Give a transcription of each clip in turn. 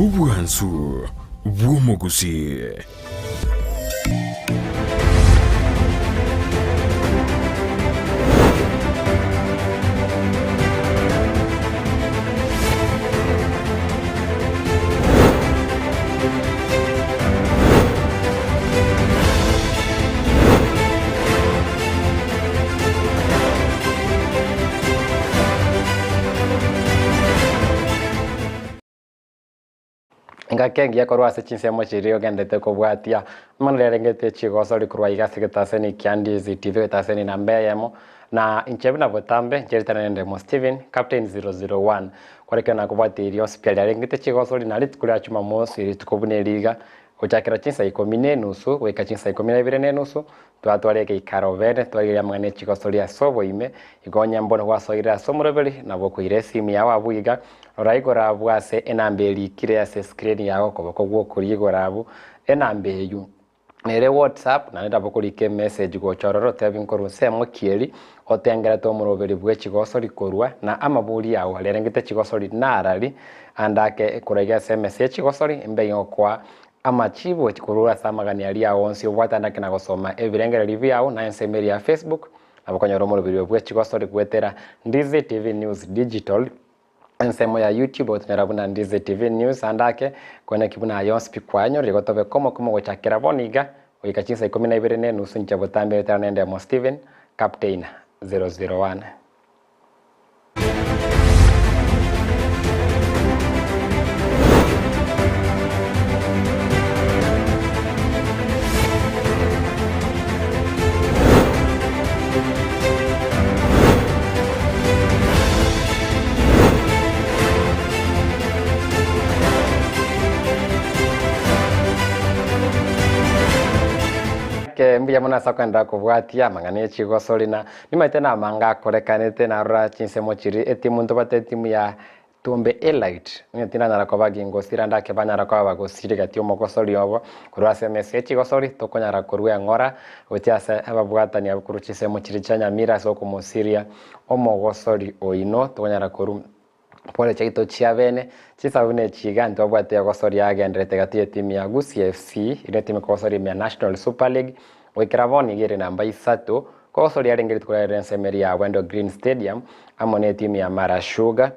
Obwansu bw'omogusii. Engaki engiya korwa ase chinsemo chiria ogenderete kobwatia, amang'ana riarengete chigosori korwa iga ase egetaseni kia Ndizi TV egetaseni namba eyemo, na inche buna botambe inche ritana nende Mo Steven, Captain 001, kore ekero nakobwatirie onsi pi riarengete chigosori na rituko ria Jumamosi rituko buna eri iga, Gochakera chinsa ikomi na enusu goika chinsa ikomi na ibere na enusu, twatwara egeikaro bene, twarigereria amang'ana e chigosori ase oboime, igo onye mbono gwasoire ase omoroberi, nabo okoira esimu yao abwo iga, rora igoro abwo ase enamba erikire ase escreen yao okoboko gw'okoria igoro abwo, enamba eywo nere WhatsApp, naende nabo okorika emessage gocha ororo otebi nkorwa nsemo ki eri, otengerete omoroberi bwe chigosori korwa, na amabori ao aria arengete chigosori narari, ande ake korwa iga ase emesa ye chigosori, mbe iga ngokoa amachibu korwa ase amagani aria ao onsi obwate ande ake na gosoma ebirengererio biao na ensemo eria ya Facebook, nabo okonyora omoroberi bwe chigosori goetera Ndizi TV News Digital. Ensemo ya YouTube ogotonyora buna Ndizi TV News ande ake, koeneki buna aye onsi pi kwanyorire igo tobe komo komo gochakera bono iga goika chinsa ikomi na ibere na enusu inche botambe etara nende Emo Steven, Captain 001. Ake mbuya mono ase okoenderera kobwatia amang'ana ye chigosori na nimaete namanga akorekanete narora chinsemo chiria etimu ntobwate etimu ya Tombe Elite, onye tindanyara koba gingosira ndake banyara koba bagosiri gati omogosori obo, korwa ase emesa ye chigosori tokonyara korua eng'ora gochia ase ababwatani abwo korwa chinsemo chiria chia Nyamira ase okomosiria omogosori oino tokonyara korwa pole chiaito chia bene. Chisabu buna echi iga ntobwate egosori yagenderete gati y'etimu ya Gusii FC ere etimu ekogosori ime ya National Super League goikera bono iga ere namba isato, kogosori yarenge rituko riarero ensemo eria ya Wendo Green Stadium amo ne etimu ya Mara Sugar.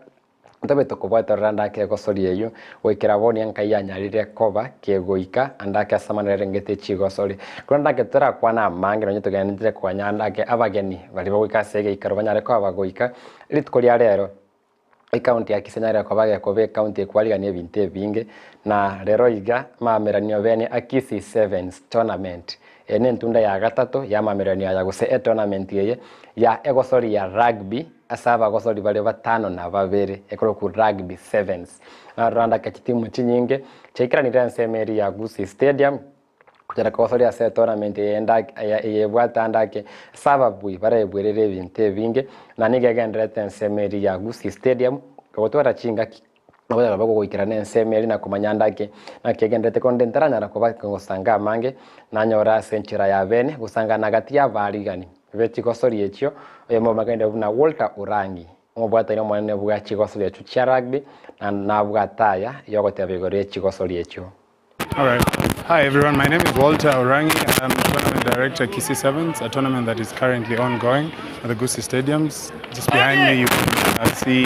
Ntobe tokobwata ororo ande ake egosori eyio goikera bono enkai yanyarire koba kegoika ande ake ase amang'ana yarengete chigosori. Korende ake torakwane amange nonye togenderete konya ande ake abageni baria bagoika ase egeikaro banyare koba bagoika rituko ria rero. Ecounty ya Kisii nere koba gekoba ecounty ekwarigania ebinto ebinge, na rero iga amameranio bene a Kisii Sevens Tournament. Eye nentunda ya gatato ya amameranio aya gose etournament eye ya egosori ya rugby ase abagosori bare batano na babere ekorokwa Rugby Sevens. Narora ndake chitimu chinyinge chiaikeranire ensemo eria ya Gusii Stadium. Gochera kogosoria ase etournament eye eye ebwate ande ake ase ababui barebwerere ebinto ebinge, na nigo egendererete ensemo eria ya Gusii Stadium, gotwara chingaki nabo bagogoikerana ensemo eria na komanya ande ake naki egendererete korende ntaranyara koba gosanga amange, nanyora ase enchera ya bene gosangana gati ya abaarigani be chigosori echio, oyomo omanyekaine buna Walter Orangi, omobwatani omonene bwa chigosori echio chia rugby, na nabwate aya yogoteba igoro ye chigosori echio. Alright. Hi everyone, my name is Walter Orangi. I'm tournament director Kisii Sevens, a tournament that is currently ongoing at the Gusii Stadiums. Just behind me you can uh, see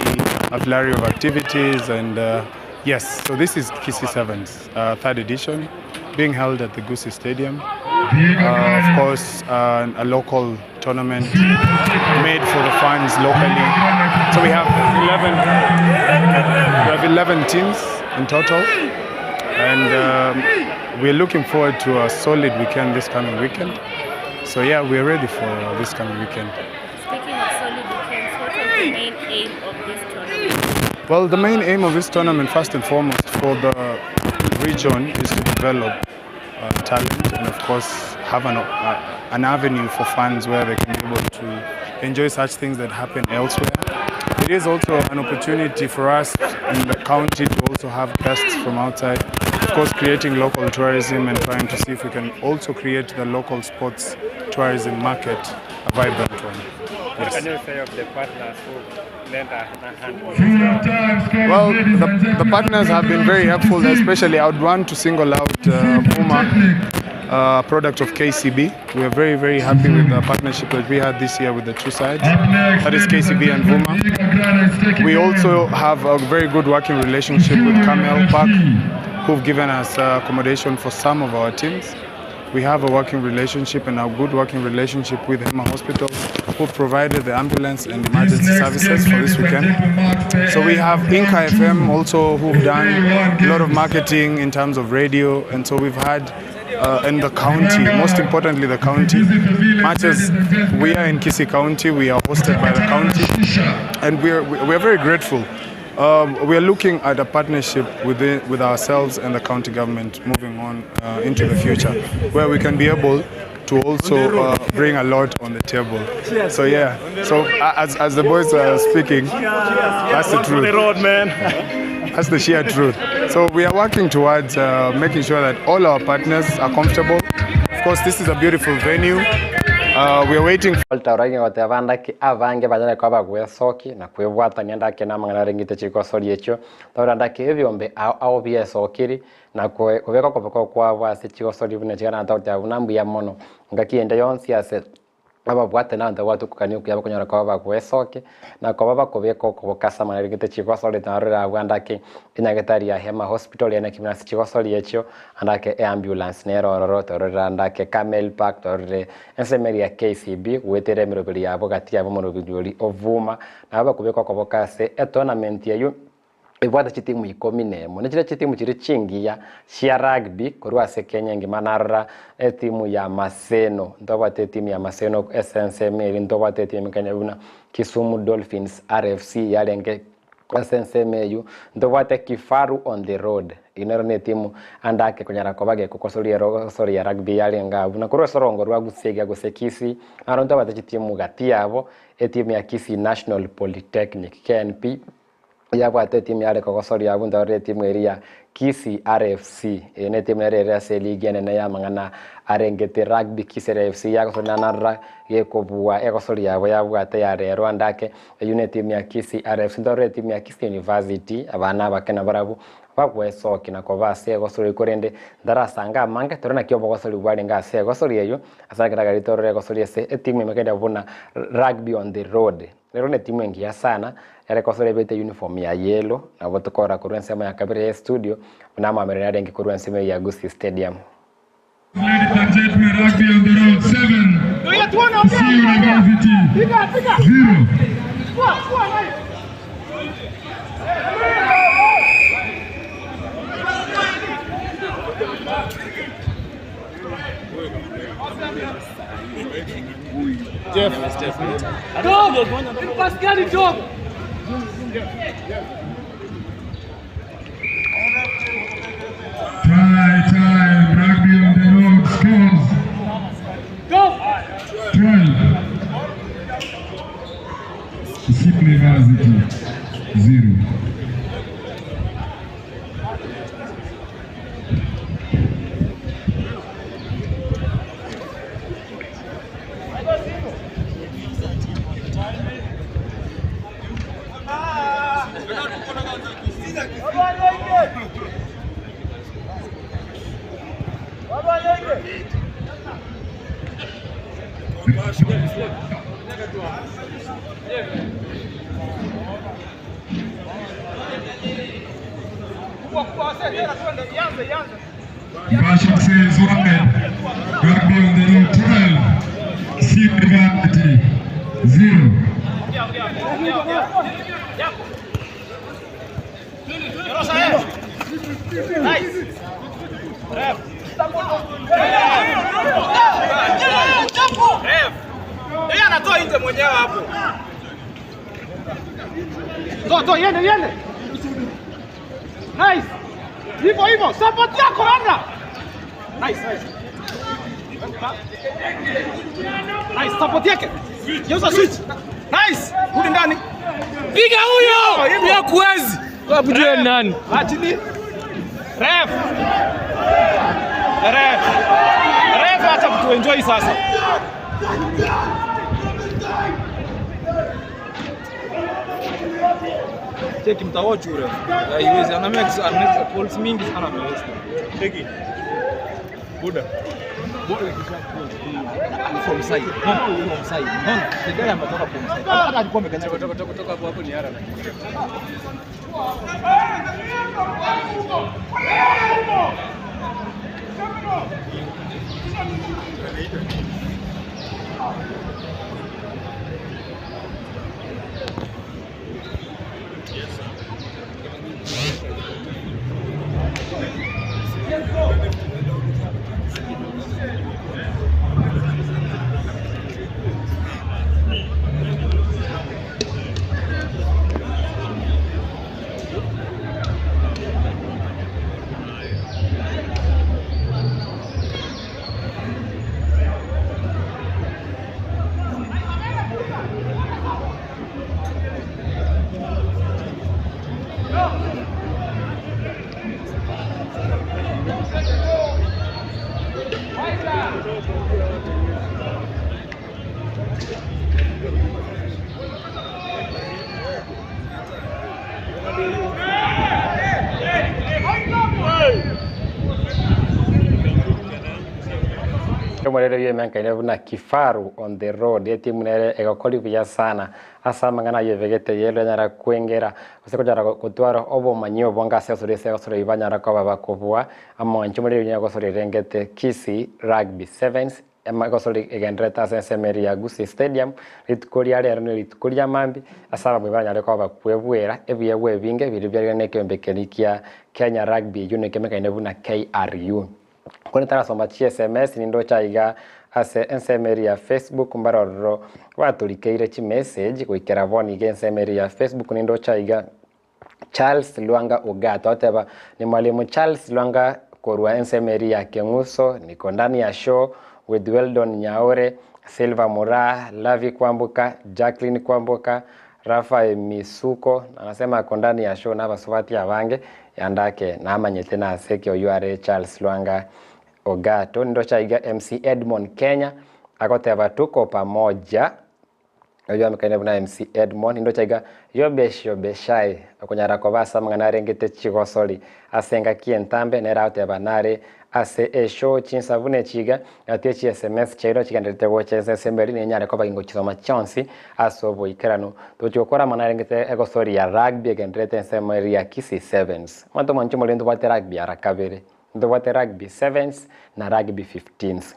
a flurry of activities and uh, yes, so this is Kisii Sevens, uh, third edition, being held at the Gusii Stadium. Uh, of course, uh, a local tournament made for the fans locally. So we have 11, we have 11 teams in total, and um, we're looking forward to a solid weekend this coming weekend. So yeah, we're ready for this coming weekend. Speaking of solid weekends, what was the main aim of this tournament? Well, the main aim of this tournament, first and foremost, for the region is to develop uh, talent and, of course, have an, uh, an avenue for fans where they can be able to enjoy such things that happen elsewhere. It is also an opportunity for us in the county to also have guests from outside. Of course, creating local tourism and trying to see if we can also create the local sports tourism market a vibrant one. What can you say of the partners who lent a hand on this ground? Well, the partners have been very helpful, especially I would want to single out Vuma, product of KCB. We are very, very happy with the partnership that we had this year with the two sides, that is KCB and Vuma. We also have a very good working relationship with Camel Park, who've given us accommodation for some of our teams. We have a working relationship and a good working relationship with Hema Hospital, who provided the ambulance and emergency services for this weekend. So we have Inca FM also, who've done a lot of marketing in terms of radio, and so we've had in the county, most importantly the county, much as we are in Kisii County, we are hosted by the county, and we are very grateful. We are looking at a partnership with ourselves and the county government moving on into the future, where we can be able to also bring a lot on the table. So as the boys are speaking, that's the truth. Road, man. That's the sheer truth. So we are working towards making sure that all our partners are comfortable. Of course, this is a beautiful venue. We are waiting. Walter Orangi goteba ndaki abange banyare koba bagwesoki na kwebwatania ndake na amang'ana arengete chigosori echio tore ndaki ebiombe ao ao biesokiri na kobeka okoboko kwabo ase chigosori buna chiga natagoteba buna mbuya mono ngaki ende yonsi ase ababwate na abanto babwate okogania okuya bakonyora koba bagwesoki na koba bakobeka okoboko ase amang'ana arengete chigosori narorere abwo ndake enyagetari ya Hema Hospital ere naki buna ase chigosori echio andake eambulance nere ororo tororere andake Camel Park tororere ensemo eria ya KCB goetera emeroberi yabo gati yabo omoroberi oria Ovuma nabo bakobeka okoboko ase etournament eywo ebwate chitimu ikomi na emo. Nechiria chitimu chiria chingiya chia rugby korwa ase Kenya engima narora etimu ya Maseno ntobwate etimu ya Maseno ase ensemo eria ntobwate etimu Kenya buna Kisumu Dolphins RFC yarenge ase ensemo eywo ntobwate Kifaru on the road eywo nero na etimu ande ake konyara koba gekokosoria ero gosoria rugby yarenge abwo. Na korwa ase orongo rwa Gusii iga gose Kisii naro ntobwate chitimu gati yabo etimu ya Kisii National Polytechnic KNP yabwate etimu yare kogosoria abwo ntorore etimu eria ya Kisii RFC eye na etimu nere ere ase eligi enene y'amang'ana arengete rugby Kisii RFC yagosoria narora gekobua egosoria yabo yabwate ya rero ande ake eywo na etimu ya Kisii RFC ntorore etimu ya Kisii University abana abake nabarabwo bagwesokia na koba ase egosoria korende ntarasanga amange tore naki obogosori bwarenge ase egosoria eywo ase ekero gari torore egosoria ase etimu ime kende buna rugby on the road. Rero netimu engiya sana ere kosora ebete uniform ya yellow nabo tokorora korwa ensemo ya kabere ya estudio buna amamerero arenge korwa ensemo eye ya Gusii Stadium. Ladies and gentlemen, rugby on the road, 7, Kisii University, 0. Try time, rugby on the road scores 12. Kisii University, 0. Bashak says 1, rugby on the road 12, Kisii University 0. Yeye anatoa nje mwenyewe hapo. Toa, toa, iende, iende. Nice. Hivyo hivyo, support yako bana. Nice, nice. Nice, support yake. Geuza switch. Nice. Rudi ndani. Piga huyo! Huyo kuwezi. Kwa nani? Achili. Ref. Ref. Ref acha kutuenjoy sasa. Cheki mtawatch ule. Haiwezi ana make ana make calls mingi sana ameweza. Cheki. Buda. Buda kisha from side. From side. Unaona? The guy ametoka from side. Hata alikuwa amekanyaga kutoka kutoka hapo hapo ni ara. Omorero biemenkaine buna Kifaru on the road etimu nere egokori buya sana ase amang'ana aywo ebegete yero yanyara kwengera gose konyara gotwara obomanyi obonge ase egosori ase egosori banyara koba bakobua amonche omorero nigo egosori erengete Kisii Rugby Sevens ema egosori egendererete ase ensemo eria ya Gusii Stadium rituko ria rero na rituko ria mambia ase abamwe banyare koba bakwebwera ebiegwa ebinge biria biarire na ekeombe keria kia Kenya Rugby Union kemekaine buna KRU. Korende tarasoma chi sms nindoche aiga ase ensemo eria ya Facebook mbare ororo batorikeire chimessage goikera bono iga ensemo eria ya Facebook nindoche aiga Charles Lwanga Ogato agoteba ni mwalimu Charles Lwanga korwa ensemo eria ya Keng'uso niko ndani ya show with Weldon Nyaore, Silver Muraa, Lavi Kwamboka, Jacqueline Kwamboka, Rafael Misuko anasema ako ndani ya show na abasubati abange yandake namanyete nase eki oywo are Charles Lwanga Ogato nindoche aiga MC Edmond Kenya agoteba tuko pamoja oywo amekaine buna MC Edmond nindoche aiga Yobesh Yobeshai okonyara koba ase amang'ana arengete chigosori ase engaki entambe nere agoteba nare ase eshow chinsa buna echi iga gati echi sms chiaino chigendererete gocha ase ensemo eria ninyare koba gingochsoma chionsi ase oboikeranu. Togochi gokora amang'ana arengete egosori ya rugby egendererete ensemo eria ya Kisii Sevens. Omonto omonche omoriri ntobwate rugby ara kabere, ntobwate rugby sevens na rugby fifteens.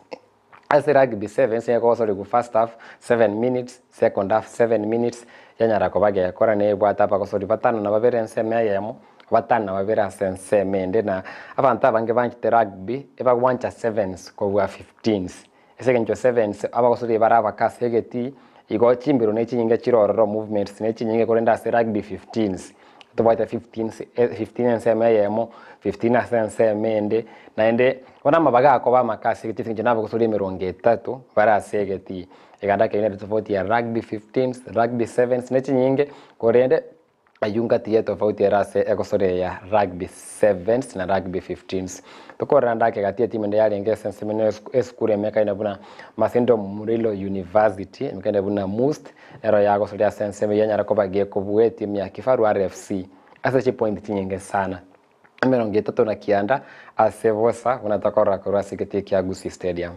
Ase rugby sevens nigo ekogosoriwa first half 7 minutes, second half 7 minutes, yanyara koba gekora nebwate abagosori batano na babere ensemo eyemo, batano na babere ase ensemo ende na abanto abange banchete rugby ebagwancha sevens kobua fifteens. Ase eng'encho sevens abagosori bare abake ase egetii, igo chimbero na echinyinge chire ororo movements na echinyinge korende ase rugby fifteens, tobwate fifteens 15 ensemo eyemo, 15 ase ensemo ende, naende bono amabaga akoba amake ase egetii ase eng'encho nabagosori emerongo etato bare ase egetii. Eganda keri nere tofauti ya rugby fifteens, rugby sevens na echinyinge korende aywo ngati ya etofauti ere ase egosori eye ya rugby sevens na rugby fifteens. Tokorora ndake gati etimu ende yarenge ase ensemo ene esukuru emekaine buna Masinde Muliro University emekaine buna MUST ero yagosoria ase ensemo eywo yanyara koba gekobua etimu ya Kifaru RFC ase chipointi chinyinge sana 39 ase bosa buna tokorora korwa ase egetii kia Gusii Stadium.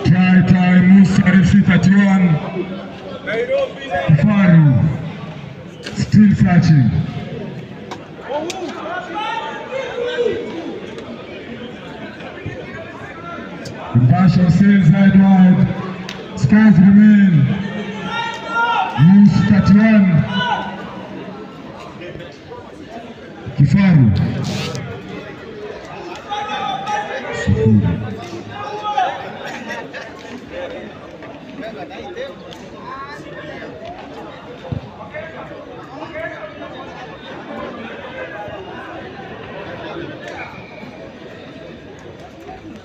Try try Musa FC 31. Kifaru still searching. Basha sails side wide. Scores remain. Mus 31. Kifaru. Sifuri.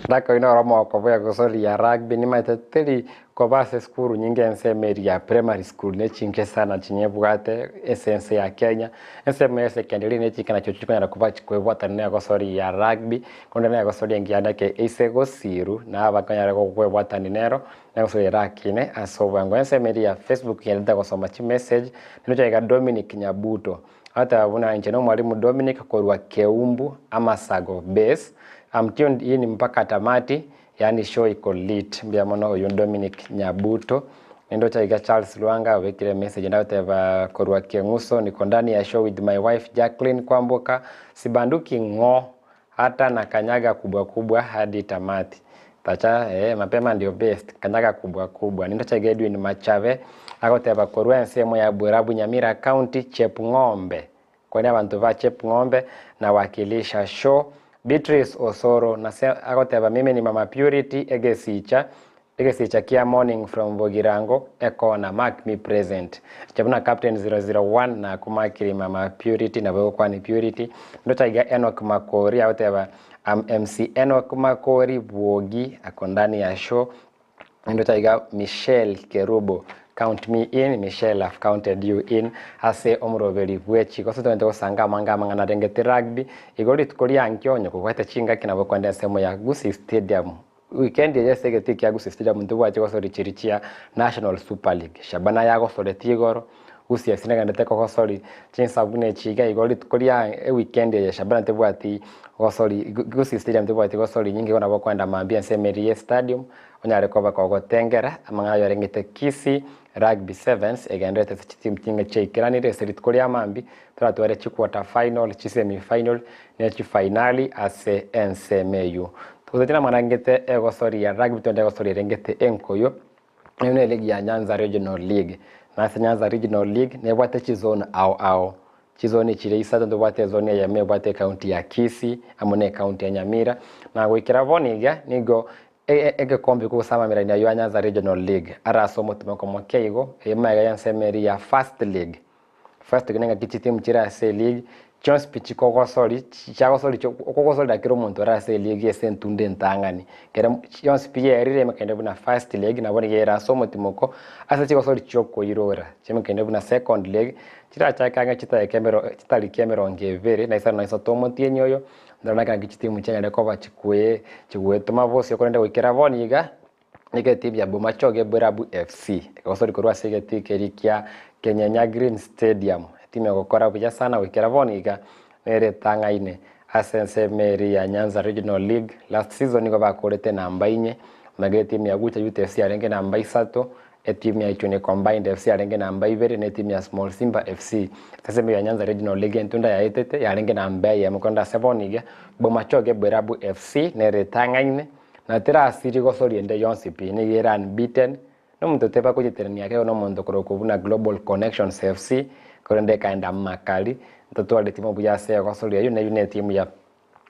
Ndako ino oromo kobuya gosoria rugby nimaete teri koba ase esukuru nyinge ensemo eria ya primary school nechinke sana chinyebwate esense ya Kenya. Ensemo ya secondary nechinke nachio chikonyara koba chikwebwatana na egosoria ya rugby korende na egosoria engiya nake ase gosiru na abakonyara gokwebwatani nero na egosoria erakine ase obwango. Ensemo eria ya Facebook yendete gosoma chimessage nigo iga Dominic Nyabuto agoteba buna inche na omwalimu Dominic korwa Keumbu Amasago base. I'm tuned in mpaka tamati, yani show iko lit. Mbuya mono oyo Dominic Nyabuto. Nendo chaiga Charles Lwanga wekire message ndagoteba korwa Keng'uso niko ndani ya show with my wife Jacqueline Kwamboka sibanduki ng'o hata na kanyaga kubwa kubwa hadi tamati. Tacha mapema ndio best kanyaga kubwa kubwa. Nendo chaiga Edwin Machave agoteba korwa ensemo ya Burabu Nyamira County Chepng'ombe. Kwani abantu ba Chepng'ombe na wakilisha show. Beatrice Osoro agoteba mimi ni Mama Purity egesicha egesicha kia morning from Bogirango ekona mark me present. Chabuna Captain 001 na kumakiri Mama Purity na wewe kwani Purity. Ndo chaiga Enoch Makori agoteba am MC Enoch Makori Bwogi ako ndani ya show. Ndo chaiga Michelle Kerubo count me in Michelle I've counted you in ase omuroberi bwechi gose twende gosanga amanga amang'ana arengete rugby igo rituko riankio onye kobwate chingaki nabo kwenda ensemo ya Gusii Stadium weekend eye ase egetii kia Gusii Stadium ntobwate gosori chiri chia National Super League Shabana yagosoretie igoro Gusii FC negendete kogosori chinsabu na echiga igo rituko ria eweekend eye Shabana tebwati gosori Gusii Stadium tebwati gosori nyinge igo nabo okoenda mambia ensemo eria ya estadium onyare koba kogotengera amang'ana ayo arengete Kisii Rugby Sevens egenderete ase chitimu chinge chiaikeranire ase rituko ria mambi toratware chiquarter final, chisemi final na echifinali ase ensemo eywo. Togotetie namang'ana arengete egosoria rugby twende egosoria erengete enkoyo eyo na eligi ya Nyanza Regional League. Na ase Nyanza Regional League nebwate chizone ao ao chizone chire isato ntobwate ezone eyemo ebwate ecounty ya Kisii amo na ecounty ya Nyamira na goikera bono iga nigo egekombe kogosamamerania ya Nyanza Regional League arase omotimoko moke igo eye magega ya ensemo eria ya First League. First League nengaki chitimu chire ase eleague chionsi pi chikogosori chiagosori okogosorera kera omonto ore ase eleague ase entunde entang'ani kere chionsi pi yerire emekaine buna First League nabo nigo ere ase omotimoko ase chigosori chiokoirora chimekaine buna Second League chirachake ang'e chitageka emero chitariki emerongo ebere na isano na isato omotienyi oyo ndore naki chitimu chianyare koba chikwe chigwetoma bosio korende goikera bono iga nigo etimu ya Bomachoge Borabu FC egosori korwa ase egetii keria kia Kenyenya Green Stadium etimu egokora buya sana goikera bono iga nere etang'aine ase ensemo eria ya Nyanza Regional League last season nigo bakorete namba inye omanyete etimu ya Gucha Youth FC yarenge namba isato etimu ya Ichuni Combined FC yarenge namba ibere na etimu ya Small Simba FC ase ensemo ya Nyanza Regional League entunda yaetete yarenge namba eyemo korende ase bono iga Bomachoge Borabu FC nere etang'aine na terasiri gosoria ende yonsi pi nigo ere unbeaten na omonto teba koyeterania ake na omonto korokwa buna Global Connections FC korende ekaenda makari ntotware timu buya ase egosoria eywo neywo na etimu ya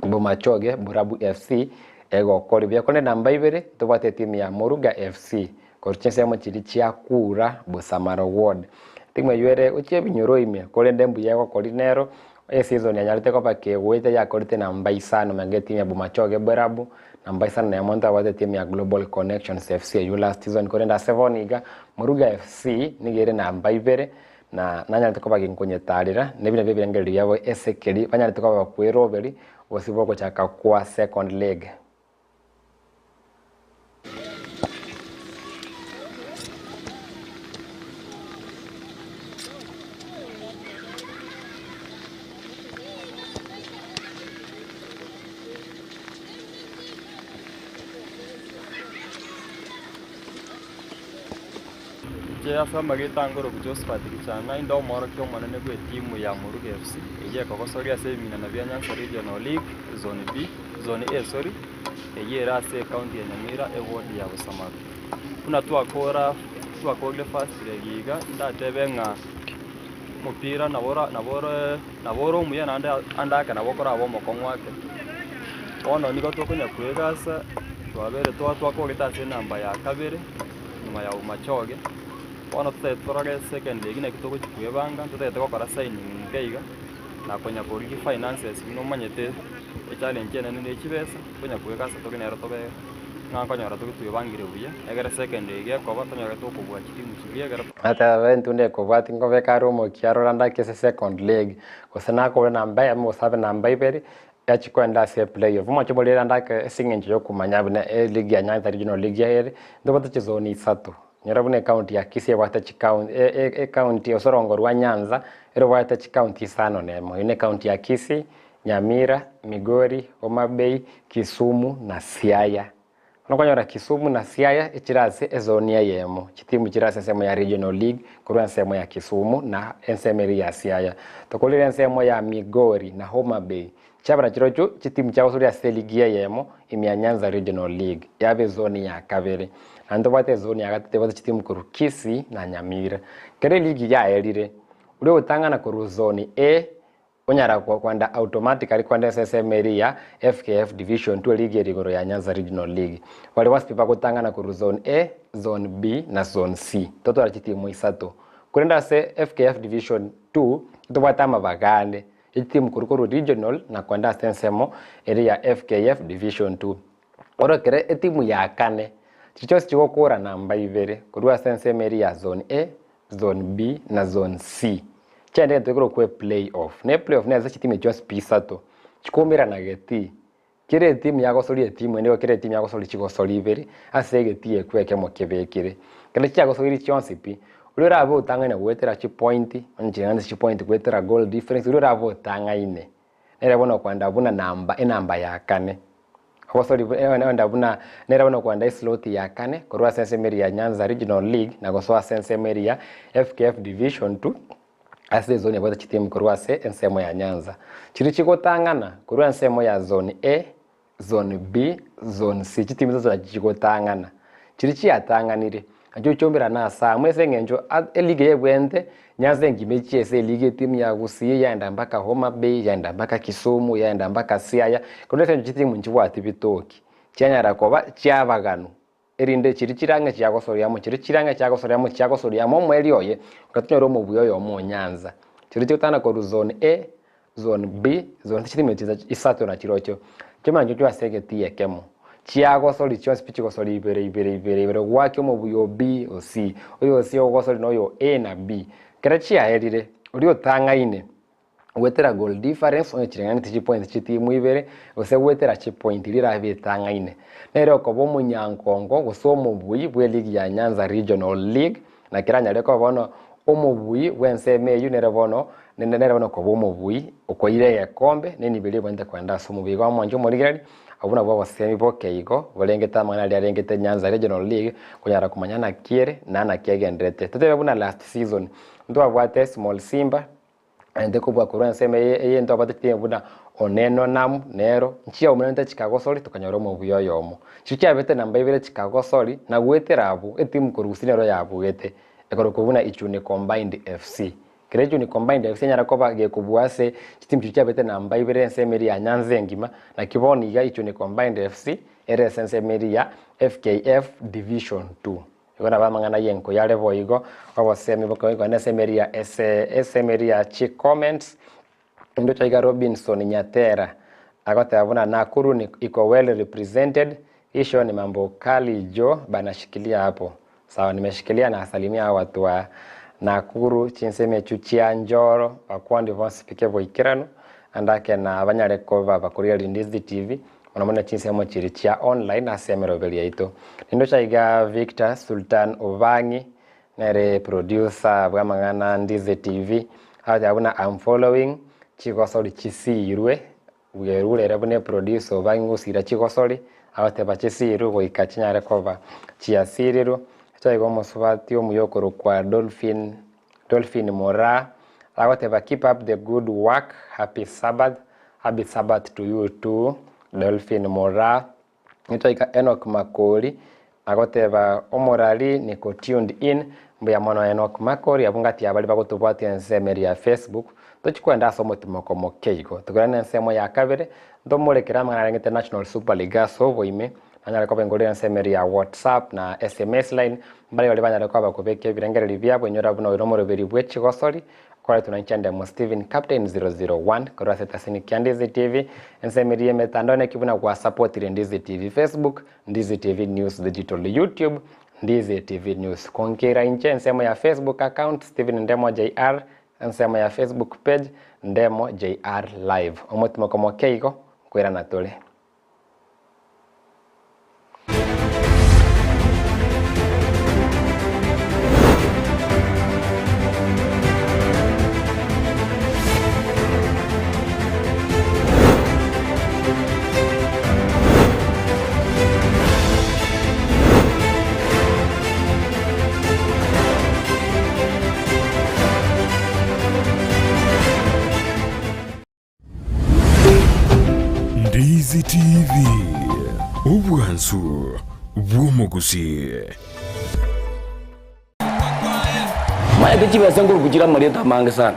Bomachoge Borabu FC egokori buya korende namba ibere ntobwate etimu ya Moruga FC korwa chinsemo chiria chia Kura Bosamaro Ward. Etimu eywo ere gochia ebinyoro ime korende mbuya egokori nero eseason yanyarete koba kegoeta yakorete namba isano magega etimu ya Bomachoge Borabu namba isano na emo ntabwate etimu ya Global Connections FC eywo last season korende ase bono iga Moruga FC nigo ere namba ibere na nanyarete koba ginkonyetarera na ebi nabio ebirengererio biabo ase ekeri banyarete koba bakweroberi gose bogochaka kwa second leg. Inche ase amarieta angoroku Josephat Gichana, inde omoorokia omonene bw'etimu ya Moruga FC, eyio ekogosoria ase ebiminana bia Nyanza Regional League, Zone B, Zone A sorry, eyio ere ase ecounty ya Nyamira, eward ya Busamaru. Buna twakora twakorire first leg iga, ndatebe ng'a omopira nabo ora nabo ore nabo ore omuya naende ande ake nabo okorabe omokong'u ake. Bono nigo tokonya koegasa, twabere twa twakorete ase enamba ya kabere. nyuma ya Umachoge, bono totagete torore second leg naki togochia kwebanga, ntotagete gokora signing nke iga, na konya korigia finances buna omanyete echallenge enene ne chibesa, tonya koega ase tore nero tobe ng'a nkonyora tobe twebangire buya, egere second leg ekoba tonyore tokobua chitimu chiria ekero. Nateba intwe ndekobwati nkobeka are omokia arore ande ake ase second leg, gose nakore namba eyemo gose abe namba ibere, Yachia koenda ase eplay off. Omochie oria rende ake ase eng'encho yokomanya buna eligi ya Nyanza Regional League ere, ntobwate chizoni isato. Nyora buna ecounty ya Kisii ebwate chikaunti ecounty ase orongo rwa Nyanza erobwate chikaunti isano na emo. Eyio ne ecounty ya Kisii, Nyamira, Migori, Homa Bay, Kisumu na Siaya. Bono okonyora Kisumu na Siaya echire ase ezoni eyemo, chitimu chire ase ensemo ya Regional League korwa ensemo ya Kisumu na ensemo eria ya Siaya. Tokorire ensemo ya Migori na Homa Bay, chiabera chirochio chitimu chiagosoria ase eligi eyemo ime ya Nyanza Regional League, yaba ezoni ya kabere. Naende tobwate ezoni ya gatato ebwate chitimu korwa Kisii na Nyamira. Kera eligi yaerire, oria ogotang'ana korwa zoni A Onyara kwenda automatically kwenda ase ensemo eria ya FKF Division 2 eligi ere igoro ya Nyanza Regional League. Baria bonsi pi bagotang'ana korwa Zone A, Zone B na Zone C. Totware chitimu isato. Korende ase FKF Division 2 ntobwate amabaga ane ye chitimu korwa korwa regional na kwenda ase ensemo eria ya FKF Division 2. Orokere etimu ya kane, chiria chionsi chigokora namba ibere korwa ase ensemo eria ya Zone A, Zone B na Zone C. Chiaende egento gekorokwa eplay off. Na eplay off nase chitimu echio chionsi pi isato chikoumerana getii. Kera etimu yagosoria etimu ende igo kera etimu yagosoria chigosori ibere ase egetii ekio ekemo kebekire. Ekero chiagosoirie chionsi pi, oria orabe otang'aine goetera chipointi, onye ching'ana chipointi goetera goal difference, oria orabe otang'aine nere bono okoenda buna namba enamba ya kane. Obosori oenda buna nere bono okoenda esloti ya kane korwa ase ensemo eria ya Nyanza Regional League na gosoa ase ensemo eria ya FKF Division 2 ase ezoni ebwate chitimu korwa ase ensemo ya Nyanza. Chiria chigotang'ana korwa ensemo ya Zone A, Zone B, Zone C, chitimu iso nachi chigotang'ana. Chiria chiatang'anire nachio chichomberane ase amo ase eng'encho eligi eye ebwente Nyanza engima echie ase eligi etimu ya Gusii yaenda mpaka Homa Bay, yaenda mpaka Kisumu, yaenda mpaka Siaya, korende ase eng'encho chitimu nchibwati bitoki, chianyara koba chiabaganu. Erinde chiria chire ang'e chiagosoria amo, chiria chire ang'e chiagosoria amo, chiagosoria amo omoerio oye, goika tonyore omobuya oyomo o Nyanza. Chiria chigotana korwa zone A, zone B, zone C chitimeti chinsa isato na chirochio, chimanye chirochio ase egetii ekemo. Chiagosoria chionsi pi chigosoria ibere ibere ibere ibere goakia omobuya o B o C, oyo o C ogosoria na oyo o A na B. Ekero chiaerire, oria otang'aine. Goetera goal difference onye chireng'aneti chipoints chitimu ibere, gose goetera chipoint rirabe etang'aine. Nere okoba omonyankongo gose omobui bwe league ya Nyanza Regional League, na keranyare koba bono omobui bw'ensemo eyio nere bono nere bono okoba omobui okoira egekombe na enibo eria ebwenerete kogenda ase omobui. Igo omonche omorigereria, abwo nabwo obosemi boke igo borengete amang'ana aria arengete Nyanza Regional League konyara komanya naki ere na naki egendererete. Totebe buna last season, ntwabwate Small Simba. Naende kobua korwa ensemo eye eye ntwabwate chitinga buna Oneno Namu, Nero, nchiaumeranete chikagosori tokanyora omobuya oyomo. Chiria chiabete namba ibere chikagosori na goetera abwo etimu korwa gusii nero yabugete ekorokwa buna Ichuni Combined FC. Kera Ichuni Combined FC enyara koba gekobua ase chitimu chiria chiabete namba ibere ensemo eria ya Nyanza engima naki bono iga Ichuni Combined FC ere ase ensemo eria ya FKF Division 2. Igo nabo amang'ana y'enkoyo are boigo, obosemi bokoigwa ase emeri ya ese ase emeri ya chicomments. Onde iga Robinson Nyatera agoteba buna Nakuru ni iko well represented, hii show ni mambo kali jo bana shikilia hapo. Sawa nimeshikilia na salimia hao watu wa Nakuru chinsemo echio chia Njoro bakwandi bonsi pi keboikeranu ande ake na banyare koba bakoria Lindizi TV Mono mono chinsemo chiria chia online ase emeroberi yaito. Nindoche iga Victor Sultan Obang'i nere producer bw'amang'ana Ndize TV agoteba buna am following chigosori chisiirwe bwerure ere buna eproducer Obang'i gosira chigosori agoteba chisiirwe goika chinyare koba chiasirirwe. Toigo omosubati omuya okorokwa Dolphin Dolphin Moraa agoteba keep up the good work happy Sabbath happy Sabbath to you too Dolphin Moraa. Nitoika Enock Makori agoteba omorari niko tuned in mbuya mono Enock Makori abwo ngati ya baria bagotobwatia ensemo eria ya Facebook tochi kwenda ase omotimoko moke igo togende ensemo ya kabere ntomorekere amang'ana arengete National Super League ase oboime Banyare koba igoro y'ensemo eria ya WhatsApp na sms line, mbaria baria banyare koba bakobeka ebirengererio biabo inyora buna oyo nomoroberi bwe chigosori, okoretwa na inche Ndemo Stephen Captain 001 korwa ase etasini kia Ndizi TV, ensemo eria y'emetandao neki buna gwasapotire Ndizi TV Facebook, Ndizi TV News Digital YouTube, Ndizi TV News. Konkera inche ensemo ya Facebook account Stephen Ndemo JR, ensemo ya Facebook page Ndemo JR Live. Omotimoko moke igo, nkoirana tore. Ndizi TV, obwansu bw'omogusii. Maete chibesa nkoruku chire amarieta amange sana,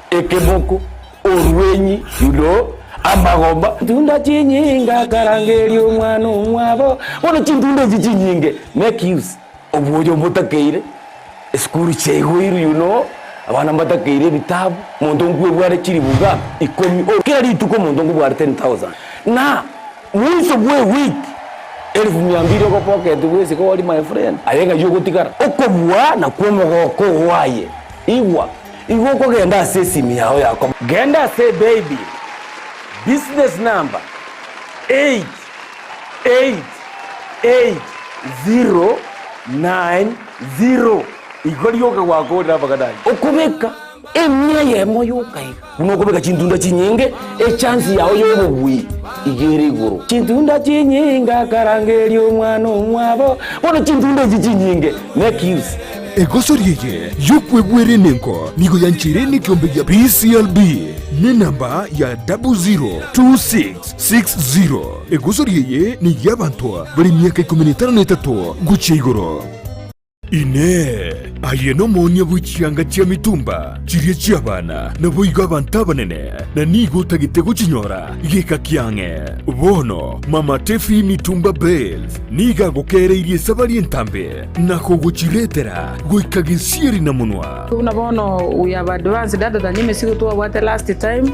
ekeboko, orwenyi, you know, amagomba. Tunda chinyinge akarangeria omwana omwabo, bono chintunda echi chinyinge make use obwoyo mbotakeire. Esukuru chiaigoirwe you know, abana mbatakeire ebitabu, omonto nkwebware chilifu ngapi? Ikomi, o kera rituko omonto nkobware 10,000 na mwisho bwa ewiki elfu mia mbili ogopoketi bwesike ori my friend, aye ng'ai ogotigara? Okobua nakwo omogoko oo aye, igwa, igo okogenda ase esimi yao yako. Genda ase ebaby, business number 8. 88090 igo rioka gwakorire amang'ana ayio. Okobeka emia eyemo yoka iga buna okobeka chintunda chinyinge, echance yao y'obobui iga ere igoro. Chintunda chinyinge akarangeria omwana omwabo, bono chintunda echi chinyinge make use. Egosori eye y'okwegwera enengo nigo yancheire nekiombe gia PCLB nenamba ya 0026. 60. Egosori eye ney'abanto bare emiaka ikomi na etano na etato gochia igoro. Inee! Aye nomoonia bwe chianga chia mitumba chiria chi'abana, naboigo abanto abanene, na nigo otagete gochinyora geka kiang'e? Bono Mama Tefi Mitumba Bales nigo agokeereirie esabari entambe na kogochiretera goika gesieri na monwa. Buna bono we have advanced other than emesigo twabwate last time,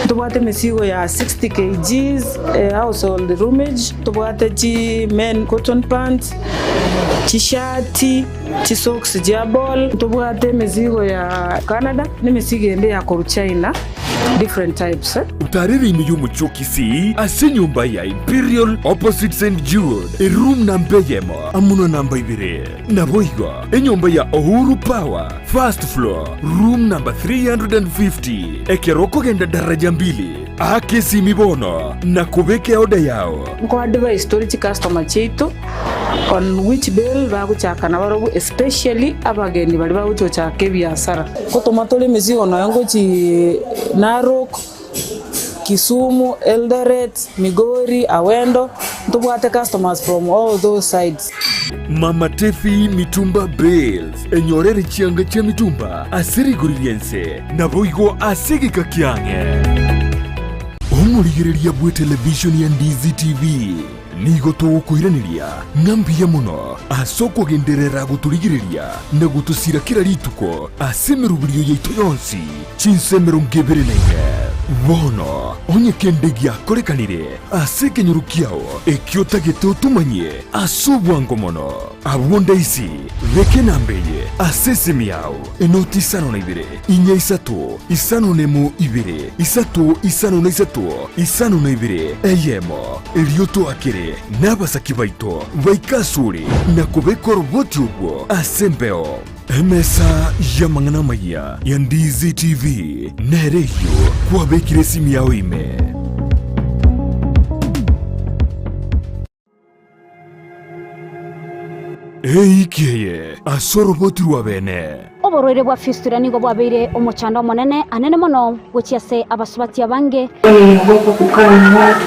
ntobwate emesigo ya 60 kgs household roomage, ntobwate chi men cotton pants, chishati, chisocks chia ball, ntobwate emesigo ya Canada na emesigo ende ya korwa China different types. Otarere ime y'omochie o Kisii ase enyomba ya Imperial opposite St Jude, eroom namba eyemo amo na namba ibere. Naboigo enyomba ya Uhuru Power, first floor, room number 350. Ekero okogenda daraja mbili, aka esimi bono na kobeka eoda yao. Nko advise tore chicustomer chiaito on which bale bagochaka nabarobwo especially abageni baria bagochi gochaka ebiasara. Ngotoma tore emesigo nonya ngochi Narok, Kisumu, Eldoret, Migori, Awendo, ntobwate customers from all those sides. Mama Tefi Mitumba Bales, enyorere chianga chia mitumba ase rigori ri'ense, naboigo ase egeka kiang'e. Omorigereria bw'etelevishoni ya Ndizi TV nigo togokoiraneria ng'a mbuya mono ase okogenderera gotorigereria na gotosira kera rituko ase emeroberio yaito yonsi chinsa emerongo ebere na ine. Bono onye kende giakorekanire ase ekenyoro kiao ekio otagete otomanyie ase obwango mono, abwo ndaisi beka enamba eye ase esimi yao, enoti isano na ibere, inya isato, isano na emo ibere, isato isano na isato, isano na ibere, eyemo, erio toakere nabasaki baito baike asore na kobeka oroboti orwo ase embeo. Emesa y'amang'ana amayia ya Ndizi TV nere eyio kwabekire esimi yao ime. Eiki eye ase oroboti rwa bene. Oborwaire bwa fistula nigo bwabeire omochando omonene anene mono gochia ase abasubati abange. Ninaogopa kukaa na watu,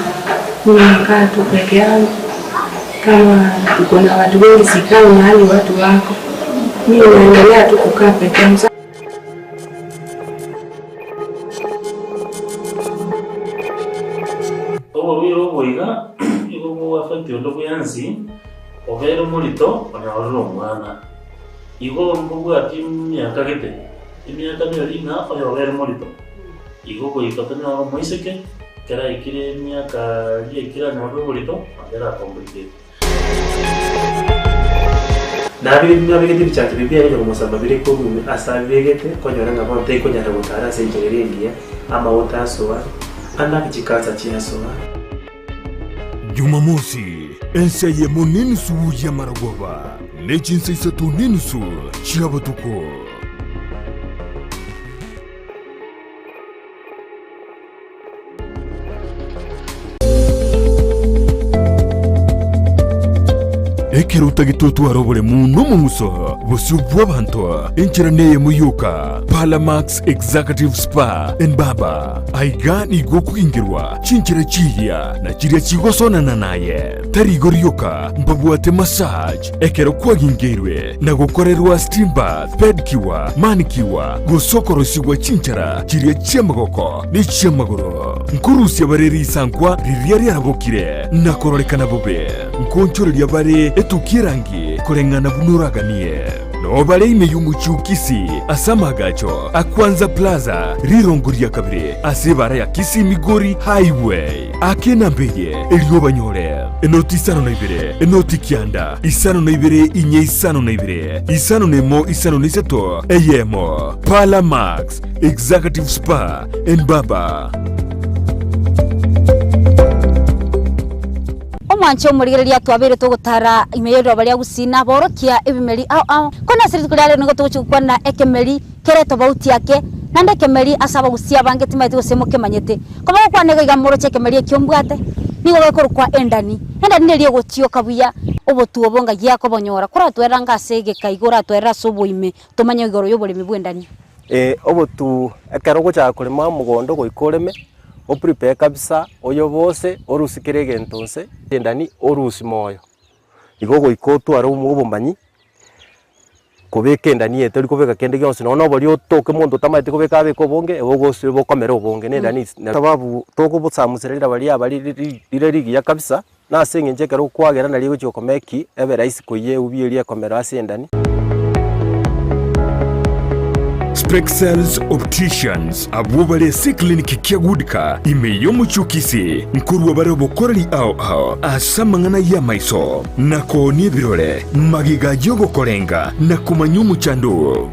mimi nakaa tu peke yangu. Kama tuko na watu wengi sikai mahali watu wako, mimi naendelea tu kukaa peke yangu. Oborwaire obo iga nigo bogoaffect onde bwensi obeire omorito onyorire omwana. Igo mbobwati emiaka gete, emiaka neri ng'a oyo obeire morito, igo goika tonyore omoiseke ekero aikire emiaka riria aikire anyorire oborito, naende era complicate. Nabegete ebichancho biria biarenge komosamba bire korwa ime ase abibegete, konyora ng'a bono taikonyara gotara ase enchera eria engiya, amagote asoa, ande chikansa chiasoa. Jumamosi, ense eyemo nenusu y'amarogoba, ne chinsa isato nenusu chia botuko. Ekero otagete otware oboremu nomong'uso bosio bw'abanto, enchera neyemo yoka, Palamax Executive Spa and Barber. Aiga nigo okogingerwa chinchera chiria na chiria chigosonana naye. Tari igo rioka, mbabwate massage ekero kwagingeirwe na gokorerwa steam bath, pedicure, manicure, gose okorosigwa chinchara chiria chi'amagoko ne chi'amagoro. Nkorusia bare risankwa riria riarabokire na kororekana bobe, nkoonchoreria bare etukia erangi koreng'ana buna oraganie. Noo bare ime y'omochie o Kisii ase amaagacho a Kwanza Plaza, rirongo ria kabere ase ebaara ya Kisii Migori Highway. Aka enamba eye erio obanyore, enoti isano na ibere, enoti kianda, isano na ibere inye isano na ibere, isano na emo isano na isato, eyemo. Parlour Max, Executive Spa and Barber. Omwanche omorigereria twabeire togotara ime y'eriroba ria Gusii na aborokia ebimeri ao ao. Korende ase rituko ria rero nigo togochia gokwana ekemeri kere tobauti ake, naende ekemeri ase abagusii abange timaeti gose mokemanyete. Kobagokwana iga iga moroche ekemeri ekio mbwate, nigo gekorokwa endani. Endani neria egotioka buya obotu obo ng'ai akobonyora, koratwerera anga ase egeka igo oratwerere ase oboime tomanye igoro y'oboremi bw'endani. Ee, obotu ekero ogochaka korema omogondo goika oreme, o prepare kabisa, oyobose, orusie kera egento nse, endani orusie moyo. Igo goika otware obomanyi. Kobeka endani eye tori kobeka kende gionsi nonye na oboria otoke monto otamanyeti kobeka abeke obonge ebe ogosi bokomera obonge na endani is sababu togobosamusera riraba riaba riri rire rigiya kabisa, na ase eng'encho ekero okwagera nario egochia gokomea ki, ebe rahisi koiyia eubi eria ekomera ase endani. Spexels Opticians, abwo bare ase eclinic kia Goodka ime y'omochie o Kisii, nkorua bare obokoreri ao ao ase amang'ana y'amaiso, na koonia ebirore, magega y'ogokorenga na komanya omochando oo.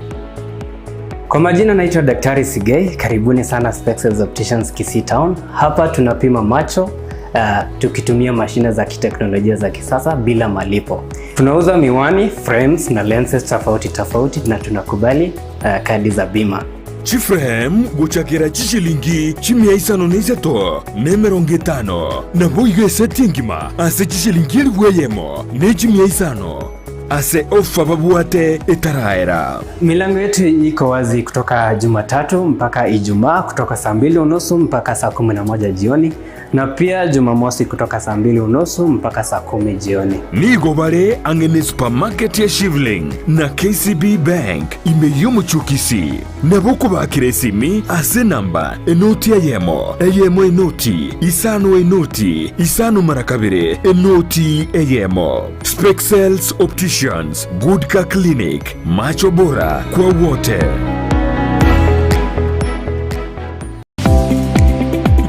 Kwa majina naitwa Daktari Sigei, karibuni sana Spexels Opticians Kisii Town. Hapa tunapima macho uh, tukitumia mashine za kiteknolojia za kisasa bila malipo. Tunauza miwani, frames na lenses tofauti tofauti na tunakubali uh, kadi za bima. Chiframe gochakera chishilingi chimia isano na isato na emerongo etano, naboigo eseti engima ase chishilingi elifu eyemo ne chimia isano, ase ofa babwate etaraera. Milango yetu iko wazi kutoka Jumatatu mpaka Ijumaa kutoka saa mbili unusu mpaka saa 11 jioni na pia Jumamosi kutoka saa mbili unusu mpaka saa 10 jioni. Nigo bare ang'e ne supermarket ya Shivling na KCB Bank ime y'omochie o Kisii. Nabo okobakera esimi ase enamba enoti eyemo, eyemo enoti, isano enoti, isano mara kabere, enoti eyemo. Spexels Opticians, Good Car Clinic, macho bora kwa wote.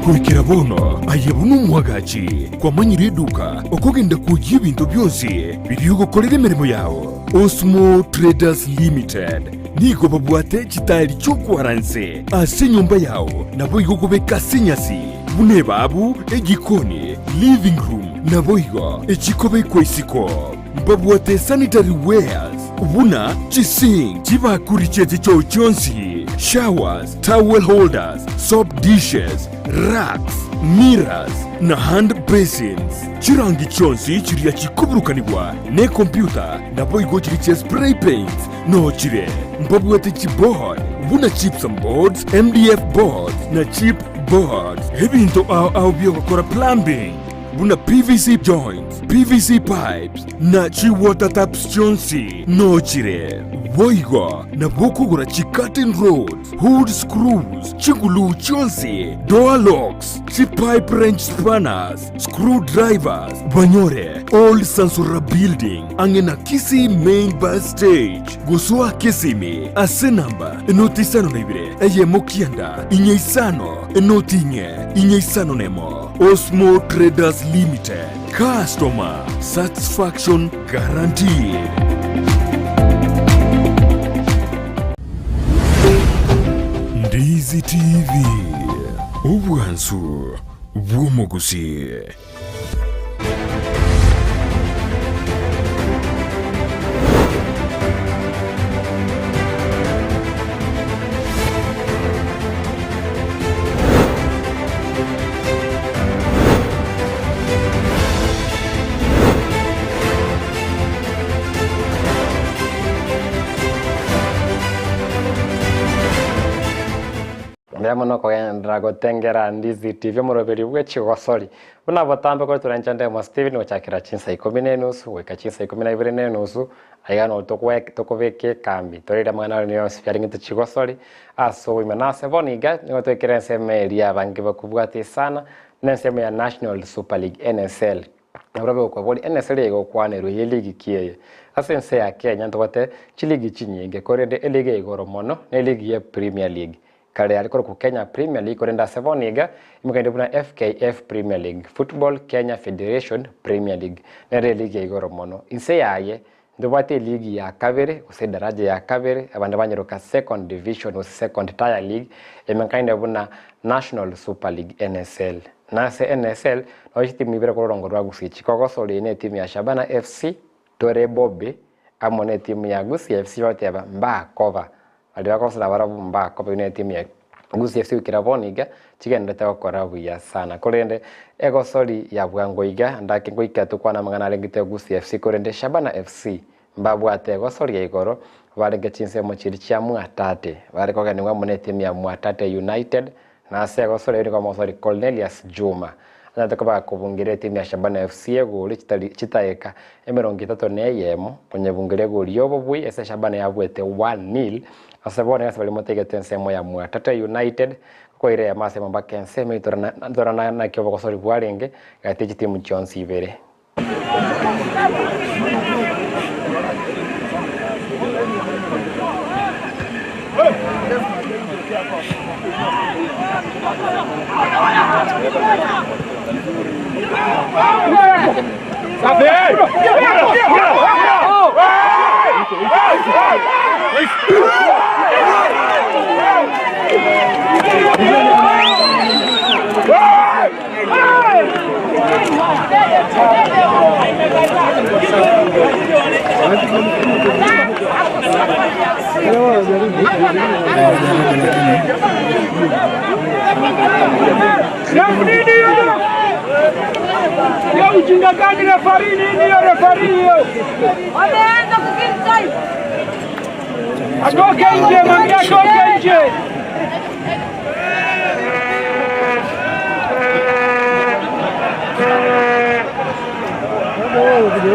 Goikera bono aye buna omwagachi kwamanyire eduka okogenda kwoyia ebinto bionsi biria ogokorera emeremo yao. Osmo Traders Limited nigo babwate chitaeri chi'okwara nse ase enyomba yao naboigo kobeka ase enyasi buna ebabu, ejikoni, living room naboigo echikobekwa isiko. Mbabwate sanitary wares buna chisink, chibakuri chie chichoo chionsi, showers, towel holders, soap dishes, Racks, mirrors na hand basins. Chirangi chionsi chiria chikoburukanigwa nekompyuta naboigo chiria chia spray paints noo chire. Mbabwate chiboard buna gypsum boards, MDF boards na chip boards. Ebinto ao ao biogokora plumbing buna PVC joints, PVC pipes na chi water taps chionsi noo chire. Boigo nabo okogora chi curtain rods, hood screws, chiguluu chionsi, door locks, chi pipe wrench spanners, screw drivers, banyore Old Sansura Building ang'e na Kisii Main Bus Stage. Gosoa Kisimi ase namba enoti isano na ibere eyemo kianda inye isano enoti inye inye isano nemo. Osmo Traders Limited, customer satisfaction guaranteed. Ndizi TV, obwansu bw'omogusii. Mbuya mono kogenderera gotengera Ndizi TV omoroberi bwe chigosori. Buna botambe kore torenche Ndemo Steven gochakera chinsa ikomi na enusu goika chinsa ikomi na ibere na enusu aiga noo tokobeka ekambi toreire amang'ana aria yonsi biarengete chigosori ase obogima. Na ase bono iga nigo twekire ensemo eria abange bakobwatia sana na ensemo ya National Super League NSL. Nabo gokwaboria NSL eye egokwanerwa eye ligi ki eye? Ase ense ya Kenya ntobwate chiligi chinyinge korende eligi ya igoro mono ne eligi ye Premier League. Kare yare korokwa Kenya Premier League korende ase bono iga imokaine buna FKF Premier League, Football Kenya Federation Premier League, nere eligi ya igoro mono. Inse yaye ntobwate eligi ya kabere gose edaraja ya kabere abande banyeroka Second Division gose Second Tier League emenkaine buna National Super League, NSL. Na ase NSL nabo chitimu ibere korwa orongo rwa Gusii chikogosoria ne etimu ya Shabana FC tore bobe amo ne etimu ya Gusii FC bagoteba mbakoba. Baria bakogosora barabwo mbakoba eyio ne etimu ya Gusii FC goikera bono iga chigendererete gokora buya sana. Korende egosori ya bwango iga ndake ngoika tokwane amang'ana arengete Gusii FC korende Shabana FC mbabwate egosori ya igoro barenge chinsemo chiria chia Mwatate bare kogenigwa amo ne etimu ya Mwatate United Na ase egosori eyio nigo omosori Cornelius Juma anyarete koba gakobungeria etimu ya Shabana FC egori chitari chitaeka emerongo etato na eyemo konyebungeria egori y'obobui ase Shabana yabuete 1-0 ase bono ase baria motaigete ensemo ya Mwatate United koira eyemo ase eyemo mpaka ensemo eyio torana torana naki obogosori bwarenge gati ye chitimu chionsi ibere. Ujinga gani refari nini hiyo refari hiyo? Wameanza kukill time. Atoke nje, mwambie atoke nje.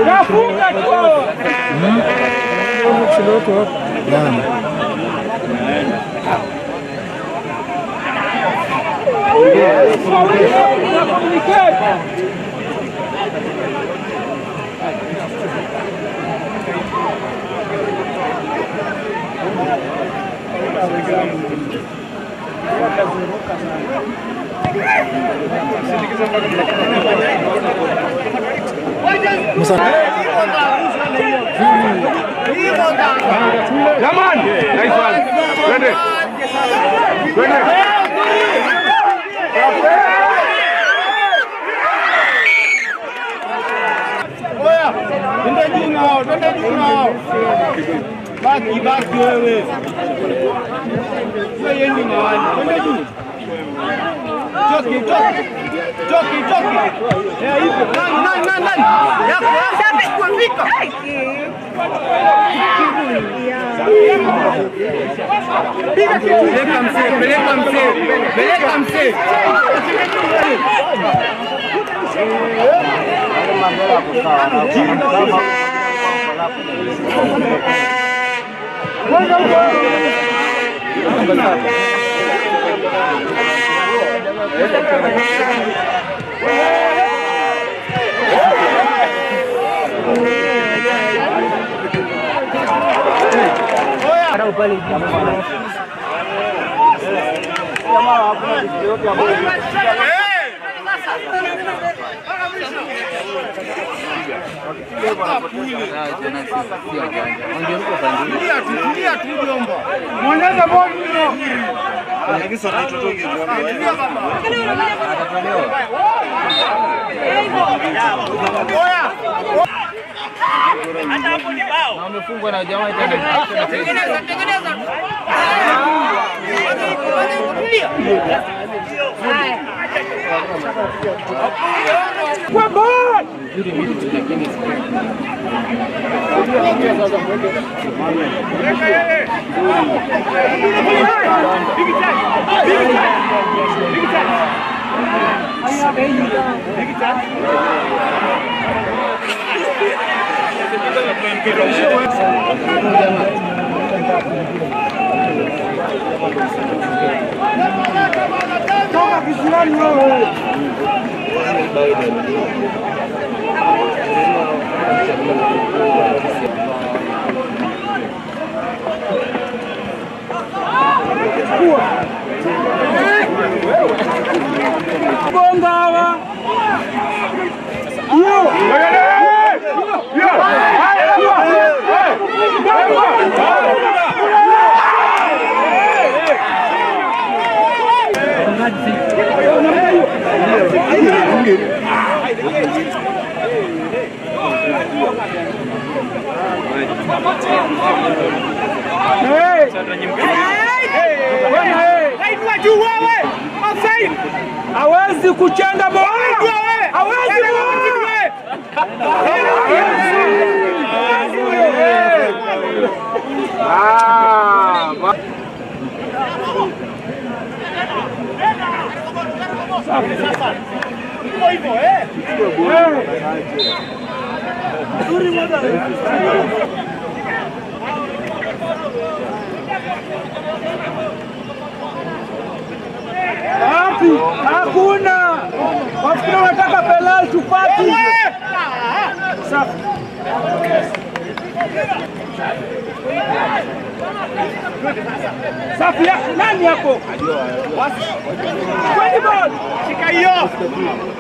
Nafunga tu hao. Na communicate. Jamani, nice one. Twende. Twende. Oya, twende juu nao, twende juu nao. Baki baki wewe. Wewe yendi mawani. Twende juu. Itoki, itoki. Itoki, itoki. Eh, hivyo. Nani, nani, nani, nani? Yako, yako. Fika. Piga kitu. Peleka mzee, peleka mzee. Peleka mzee. Mwendeze bodi Wamefungwa na jamaa tena. Tengeneza, tengeneza. Toka kisilani wewe. Bonga hawa. Hawezi kuchenga bola. Hawezi Wapi? Hakuna. Wafikiri wanataka penalty tupati. Safi. Safi ya nani hapo? Kwani ball. Shika hiyo.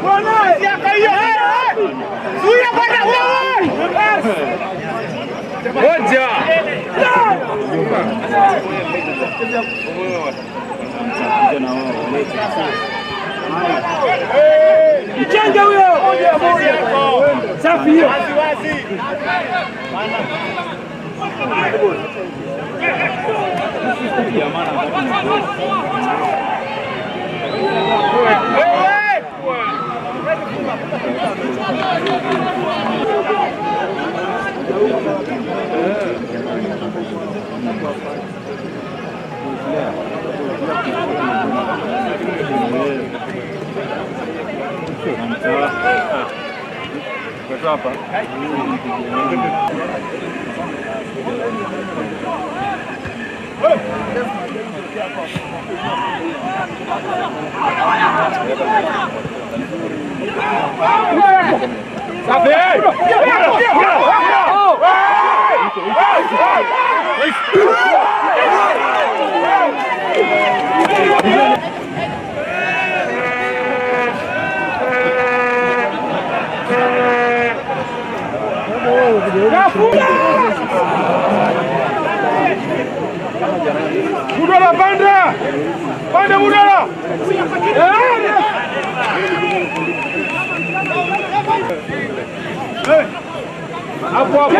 Bwana, shika hiyo. Zuia bwana wewe. Moja. Mchenge huyo. Safi hiyo. Mudala panda! Panda Mudala! Hapo hapo.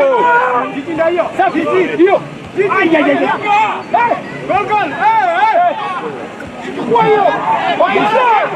Jiji ndio hiyo. Safi jiji. Hiyo. Ai ai ai. Eh, gol gol. Eh eh. Chukua hiyo. Waisha.